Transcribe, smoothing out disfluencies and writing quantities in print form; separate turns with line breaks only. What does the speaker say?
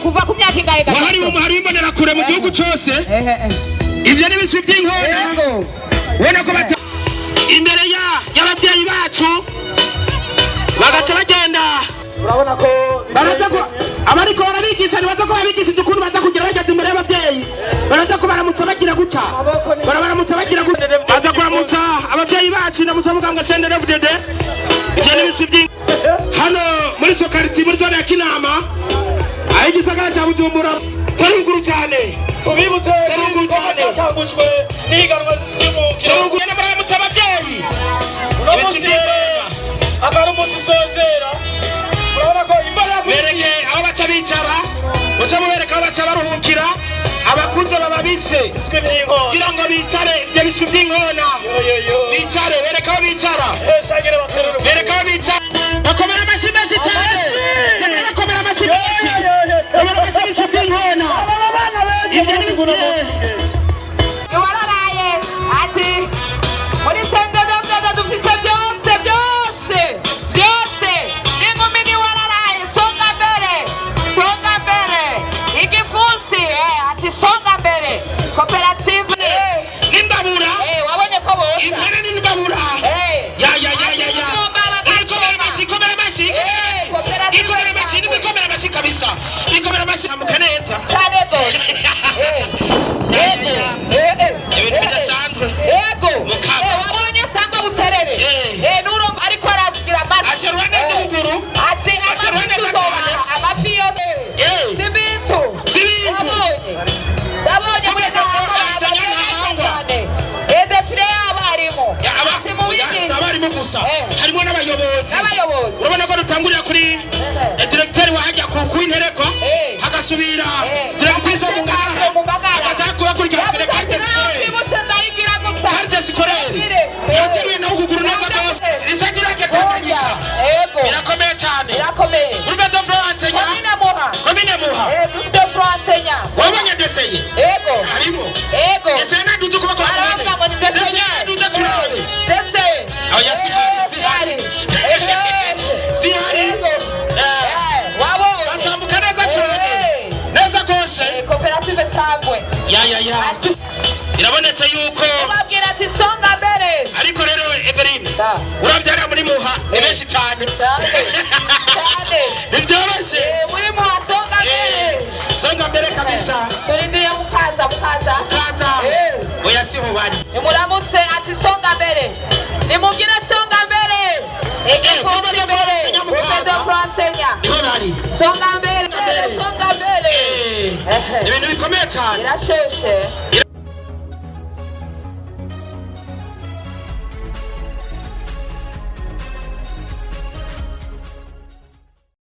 Kuva ku myaka ingahe?
Wahariwe umuhari w'Imbonerakure mu gihugu cyose. Ivyo ni ibiswi by'inkona. Ubona ko bata imbere ya y'ababyeyi bacu, bagaca bagenda.
Urabona ko
Baraza ko abariko barabigisha, ntibaza ko babigishije ukuntu baza kugira bageze imbere y'ababyeyi. Baraza ko baramutsa bagira gutya, barabaramutsa bagira gutya, baza kuramutsa ababyeyi bacu. Ndamutsa mugambwe CNDD-FDD. Ivyo ni ibiswi by'in hano muri Sokariti, muri zone ya Kinama, aho igisagara cya Bujumbura taruguru cyane.
Tubibutse
Taruguru
ko
cyane.
cyatangujwe n'ihiganwa ry'umukino.
Taruguru, baramutsa ababyeyi.
Uno munsi rero akaba ari umunsi usozera. Urabona ko imbaraga
Bereke aho baca bicara, muca mubereka aho baca baruhukira. Abakuze baba bise
Biswi by'inkona.
kugira ngo bicare. Ibyo biswi by'inkona.
Yoyoyo.
Bicare, bereka aho bicara.
Shangire baterura.
Bereka aho bicara, bakomera amashyi menshi cyane. Komera, bakomera amashyi menshi, komera amashyi, ibiswi by'inkona.
Abana benshi.
Ibyo ni ibiswi.
Iwararaye ati muri CNDD-FDD dufise byose, byose, byose. N'inkumi niwararaye, songa mbere, songa mbere, igipfunsi, ati songa mbere, koperative.
N'imbabura.
Wabonye ko bose
Impene n'imbabura. Ya ya ya ya ya, ikomera amashyi, ikomera amashyi, ikomera amashyi.
Koperative.
Ikomera amashyi, ikomera amashyi kabisa, ikomera amashyi, amuka neza.
Cyane rwose.
Ya, ya, ya. Ibintu bidasanzwe.
Yego.
Mukama.
Wabonye sangwa buterere. N'urongo ariko aragira amashi.
Aterura neza ukuguru.
Ati
Aterura
amafi
neza
tuzobaha
cyane.
amafi yose. Si bintu.
Si bintu.
Ndabonye muri Ntahangwa
Asa
bahagaze neza
n'Ntahangwa.
cyane. Défilé y'abarimu.
Ya,
Si mubigisha.
si abarimu gusa. Harimo n'abayobozi.
N'abayobozi.
Urabona ko dutangurira kuri directeur wahajya ku Interekwa, hagasubira directrice wo mu Ngagara,
Mu Ngagara.
hagaca kubakurikira
Yavuze ati
carte scolaire.
"Ntabyibushye, ndayigira gusa."
Carte scolaire.
Défilé.
Yateruye nawe ukuguru neza rwose, isa direct Tanganyika.
Yego.
Birakomeye cyane.
Birakomeye.
Groupe de front enseignant.
Komine Muha.
Komine Muha.
Groupe de front enseignant.
Wabonye deseye?
Yego.
Harimo.
Yego.
Deseye naduze ukuboko.
Baravuga ngo ni deseye.
Deseye naduze turabe.
Deseye.
Oya, sihari, sihari, sihari.
Yego. Wabonye.
Batambuka neza cyane, neza rwose.
Koperative Sangwe.
Ya ya ya.
Ati
Irabonetse yuko
babwira ati songa mbere.
Ariko rero Everine,
Da.
urabyara muri Muha ni benshi cyane.
Cyane. Cyane.
Ntibyoroshye.
Muri Muha songa mbere.
Songa mbere kabisa.
Turindiye mukaza, mukaza.
Kaza. Oya, siho bari.
Nimuramutse ati songa mbere. Nimugire songa mbere. Igipfunsi mbere. Groupe de front enseignant.
Niho bari.
Songa mbere, songa mbere.
Ibintu bikomeye cyane.
Birashushe.